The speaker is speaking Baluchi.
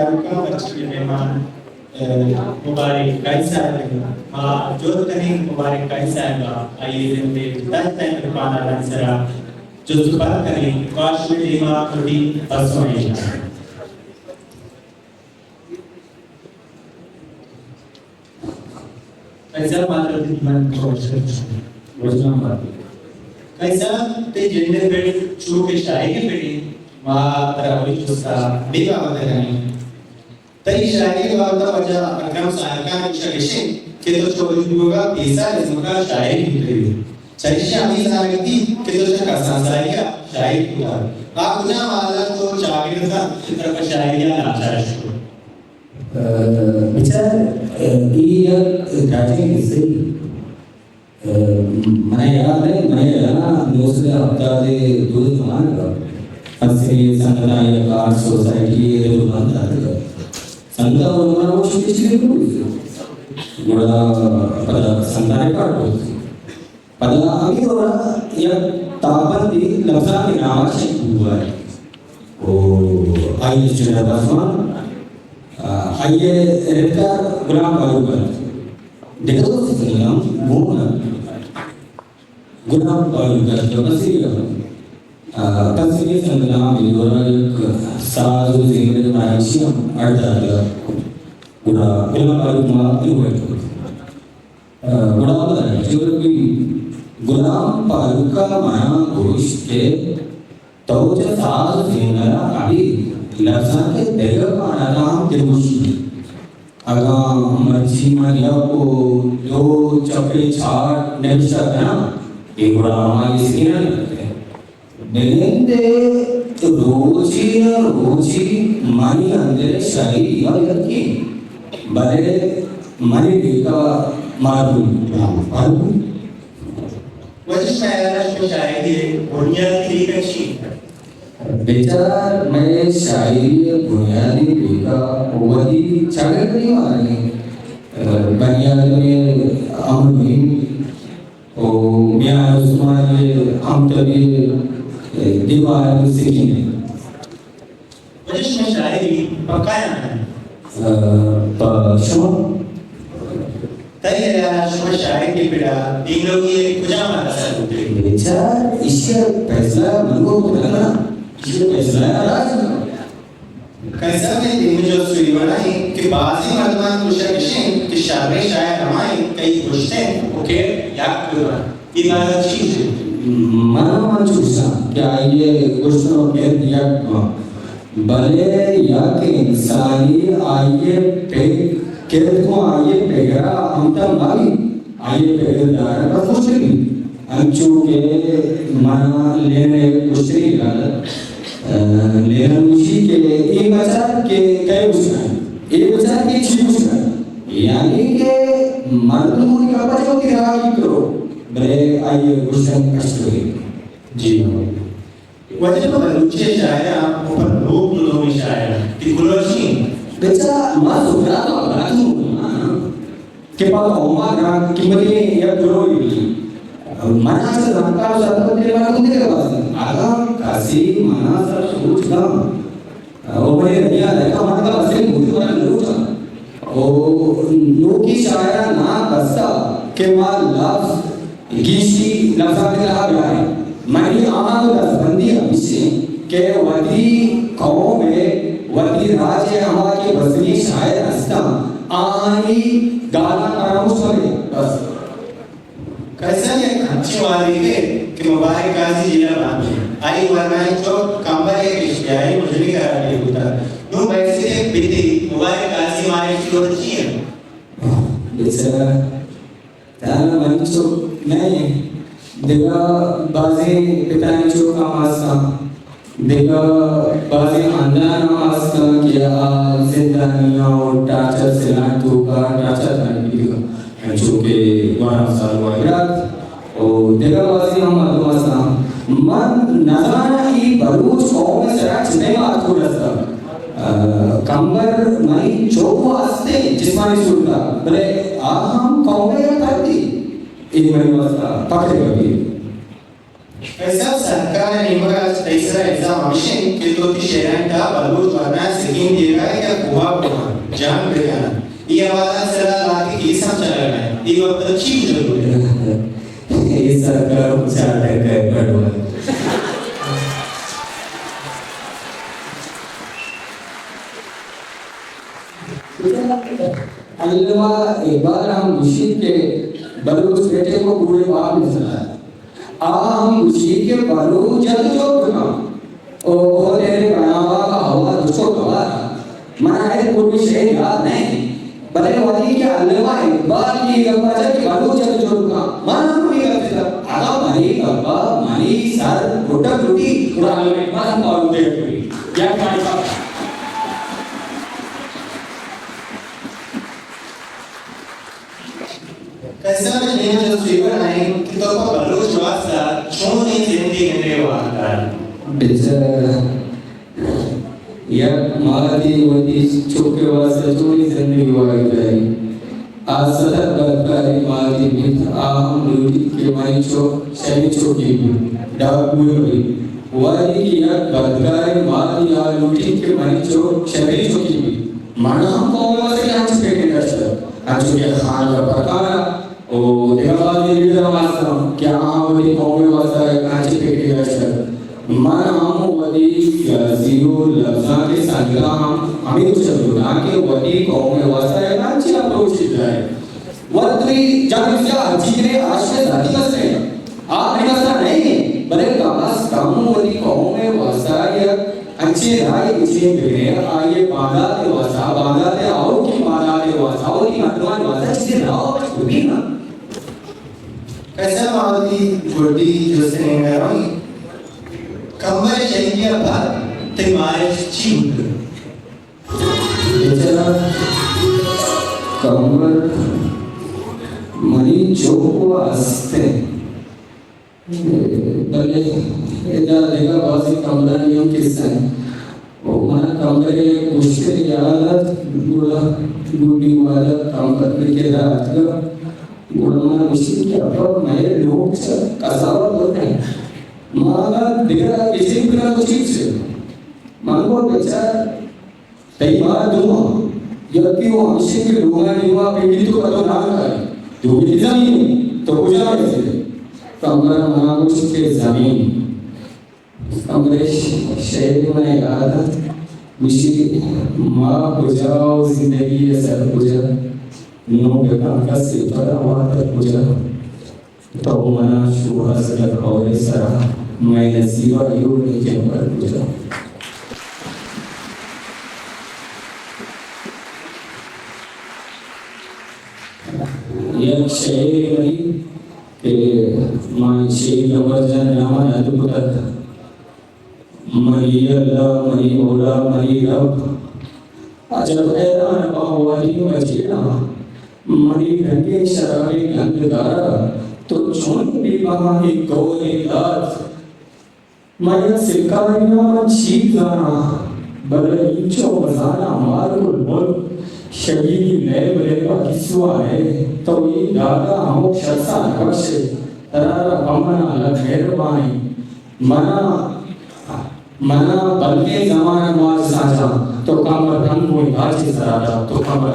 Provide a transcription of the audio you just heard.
مہمان، اہ، مبارک قاضی صاحب ءَ۔ ما جہد کنیں مبارک قاضی صاحب ءَ آئی ءِ زند ءِ دنتیں رکانانی سرا جست ءُ پرس کنیں، واشی دیما وتی پسو ایں۔ قاضی صاحب، ما ترا وتی دیوان ءَ خوش آمد۔ قاضی صاحب، تئی جند ءِ پڑ چو کہ شاعری ءِ پڑ ایں، ما ترا اولی جست ءَ ہمے بابت ءَ کنیں۔ تئی شاعری ءِ بابت ءَ واجہ اکرم سالکان ءَ گوشگ اش انت کہ تو چوری بوگ ءَ پیسر ازمک ءَ شاعر بوتگ ئے۔ چریشی ءَ ہمے زانگ بیت کہ تو چہ کسانساری ءَ شاعر بوتگ۔ آ کجام حال ءَ تو چاگرد کنت کہ ترا پہ شاعری ءَ لاچار اش کت؟ اہ، بچار، اہ، اے یک تاجیں کسہ ئے۔ اہ، من یاد اِنت، من یاد اِنت، نو سد ءُ ہپتاد ءُ دو ءِ زمانگ ءَ پسنی سنگتاں یک آرٹ سوسائٹی ءِ رد ءُ بند داتگ اَت۔ سنگتاں گوں من گوشت کہ چی بوت؟ گڑا پدا سنگتاں ریکارڈ کت۔ پدا ہمے دور ءَ یک تابندے لبزانک ءِ نام ءَ شنگ بوگ ءَ اِنت۔ او آئی ءِ اسٹینڈ ءَ بازمان، آ، آئی ءِ ایڈیٹر غلام فاروق اَت۔ دگہ دوست سنگتاں گون اَت۔ غلام فاروق اَت، پسنی ءَ، آ، پسنی سنگتاں ہمے دور ءَ یک ساز ءُ زیمر ءِ مارشی ہم اڈ داتگ اَت۔ گڑا غلام فاروق ءَ ما انوائٹ کت۔ گڑا ہمدا چورکی غلام فاروق ءَ منا گوشت کہ تو چہ ساز ءُ زیمر ءَ ابید لبزانک ءِ دگہ وانگ ءَ ہم دلگوش بئے۔ اگاں مرچی من یک ءُ دو چپے چاٹ نبشتہ کناں، اے گڑا ہمائی سکین ءَ نہ کپتیں۔ بگندے روچے نہ روچے منی اندر ءَ شاعری ءَ یکے، بلے منی لیکہ ءَ مارو، مارو۔ واجہ، شمئے ہیال ءَ شمئے شاعری ءِ بنیادی لیکہ چی اِنت؟ بچار، مئے شاعری ءِ بنیادی لیکہ وتی چاگردی مارگیں، بنی آدم ءِ امر مہم او میان استمانی ہمتبی دیوان سکین۔ واجہ، شمئے شاعری پہ کئے ءَ اِنت؟ آ، پہ شما۔ تئی ہیال ءَ شمئے شاعری ءِ پڑ ءَ دیمروی ءِ کجام حد ءَ سر بوتگ؟ بچار، ایشی ءِ فیصلہ من گوں کت نہ کناں، ایشی ءِ فیصلہ راج ءَ۔ قاضی صاحب، اے دیم ءِ جست اے وڑ ءَ اِنت کہ بازیں مردمانی گوشگ اِش اِنت کہ شریں شاعر ہما اِنت کہ آئی ءِ گوشتن ءُ کرد یک بہ بنت۔ اے بارہ ءَ چی گوش ئے؟ من ہم انچو گوشاں کہ آئی ءِ گوشتن ءُ کرد یک بنت، بلے یک انسانے آئی ءِ پگر، کرد گوں آئی ءِ پگر ءَ ہمتن مہ بیت، آئی ءِ پگر دارگ بس مشکل بیت۔ انچو کہ من لین ءِ گوشتنی ہیال، اہ، لین ءَ گوشی کہ اے بچار کہ کئے گوشگ ءَ اِنت، اے بچار کہ چی گوشگ ءَ اِنت۔ یعنی کہ مردمانی گپ ءَ چہ وتی راہ گیپتر اَت، بلے آئی ءِ گوشتن کشتگ اِنت۔ جی۔ واجہ، پہ بلوچی شاعراں ءُ پہ نوک ننوکیں شاعراں تئی کلوہ چی اِنت؟ بچار، ما سہراب ءَ براتوں کہ پہ قوم ءَ گران قیمتیں یک گروہے بیت۔ من ءَ چہ زانتکار ءُ سرپد دل ءَ گوں دگہ بازیں۔ اگاں کسے من ءَ سر سوچ دنت، او بلے دنیا ءَ دگہ من ءَ بزگیں موجود ءَ نہ لوٹاں۔ او نوکیں شاعراں نام بستہ کہ ما لبز گیشی لبزانک ءِ تہا بیاریں۔ منی آہانگ ءُ دزبندی ہمیش اِنت کہ وتی قوم ءِ، وتی راج ءِ ہما کہ بزگیں شاعر ہستاں، آہانی گالاں پراموش مہ بئے۔ بس۔ قاضی صاحب، یک انچیں وہدے کہ مبارک قاضی جیل ءَ بند اِنت، آئی ورنائیں چک کمبر ءِ اشتہارے مجرمے قرار دئیگ بوتگ۔ نوں بحیثیت یک پتے مبارک قاضی مارا ایشی ءِ لوٹ چی اِنت؟ بچار، تہنا منی چک نہ اِنت، دگہ بازیں پتانی چک ہم ہستاں، دگہ بازیں ہاندان ہم ہستاں کہ آ زندانیاں ءُ ٹارچر سیلانی توکا ٹارچر کنگ بیتگ اَنت، انچو کہ گوھرام سالوان ءِ برات ءُ دگہ بازیں ہم مردم ہستاں۔ من نزاناں اے بلوچ قوم ءِ سرا چہ پیما اتک ءُ رستگ۔ اہ، کمبر منی چک ءُ ہست اِنت جسمانی صورت ءَ، بلے آ ہم قوم ءِ یک پردے۔ اے منی واستہ فخر ءِ گپے۔ بھائی صاحب، سرکار ءِ نیمگ ءَ اچ تئی سرا الزام ہمیش انت کہ تو وتی شعرانی تہا بلوچ ورنا ءِ سکین دیگ ءَ ئے یا کوہ ءَ کوہان جنگ بہ کنان۔ اے حوالہ ءِ سرا لہتے کیس ہم چلگ ءَ انت۔ اے بابت ءَ چی گوشگ لوٹ ئے؟ اے سرکار ءَ چار ٹکا ءِ پڑوا۔ علامہ اقبال ہم گوشیت کہ بلوچ بیٹے کو بوڑھے باپ نے سلھایا۔ آ ہم گوشیت کہ بلوچ جد جہد بکن۔ او، او تیرے بناوا کا ہوا تجھ کو گوارا۔ منا اے پوری شعر یاد نہیں۔ بلے وہدی کہ علامہ اقبال ءِ گپا جت کہ بلوچ جد جہد بکن، من ہم اے گپ جتا۔ اگاں منی گپا منی سر گٹک لٹی، گڑا علامہ اقبال ہم پارو دے لٹی۔ یا کہ منی گپ۔ قیصر، منی جست اے وڑ انت کہ تو پہ بلوچ واستا چونیں زندے گندے وانتا؟ بچار، یک ماتے وتی چک ءِ واستا چونیں زندگی وانتا؟ آ ستک بدکاریں ماتے بیت، آ ہم لوٹیت کہ منی چک شریں چکے بیت، ڈاکوئے مہ بیت۔ وہدے کہ یک بدکاریں ماتے آ لوٹیت کہ منی چک شریں چکے بیت، من ہم قوم ءِ واستا کہ انچیں پٹے داشتگ، انچو کہ خان گپرکان ءَ او دگہ بازیں لیڈر ہم ہستاں کہ آہاں وتی قوم ءِ واستا یک انچیں پٹے داشتگ۔ من ہم وتی سیاسی و لبزانک ءِ سنگتاں ہم ہمے گوشگ لوٹاں کہ وتی قوم ءِ واستا یک انچیں اپروچے بدارے۔ وت دوئی جان سیاہ ہرچی گرے آ شمئے ذاتی مسئلہ انت، آ منی مسئلہ نہ انت، بلے کم از کم وتی قوم ءِ واستا یک انچیں راہے گچین بکنے، آئی ءِ باندات ءِ واستا، باندات ءِ آؤکیں باندات ءِ واستا، وتی مردمانی واستا چیزے راہ ببی نا۔ کسا ما وتی گڈی جست ءِ نیمگ ءَ رویں، کمبر شہیدی ءَ پد تئی مارشت چی بوتگ؟ بچار کمبر، منی چک و است انت، بلے ادا دگہ بازیں کمبرانی ہم کسہ انت۔ و منا کمبر ءِ یک مشکل یاد ات، گڑا گڈی وہد ءَ کمبر مئے کرا اتکگ، گڑا منا گوشتی کہ ابا مئے لوگ چہ کساب ءَ پر انت، ما اگاں دگہ راہ گچین بکناں تو چی بوت؟ من گوشت بچار، تئی مار دو آں، یکے و ہمشی کہ لوگانی دیما پنڈی تو پتو نہ کاری، دومی تئی زمین، تو کجا رسے؟ کمبر ءَ منا گوشت کہ زمین۔ کمبر ءِ شعرے منا یاد ات، گوشی، ما کجا و زندگی ءِ سر کجا، نوں بکن کسے پدا واتر کجا۔ تو منا شوہاز لک ہور ءِ سرا، مئے نصیب ءَ یو نیکیں پر کجا۔ یک شعرے منی کہ ما شعر کمبر جان ءِ نام ءَ نند کتگ۔ منی اللہ، منی مولا، منی رب، عجب حیران باں وہدی من جیڑاں، منی ڈنگیں شرابیں گند دارا، تو چون بے بہائیں کولے دات۔ من یک سلکارے آں، من چیز زاناں، بلے اینچو مزاناں مالک الملک شہیدی لیب لیبا گیسوا ئے، تو اے دادا ہمک شخصا نہ بخشے، ترا را پمنا لک مہربانی۔ منا، منا بلکیں زمانگ ماچ ساچاں، تو کمبر رنگ گوئیں داچے سرا دات، تو کمبر۔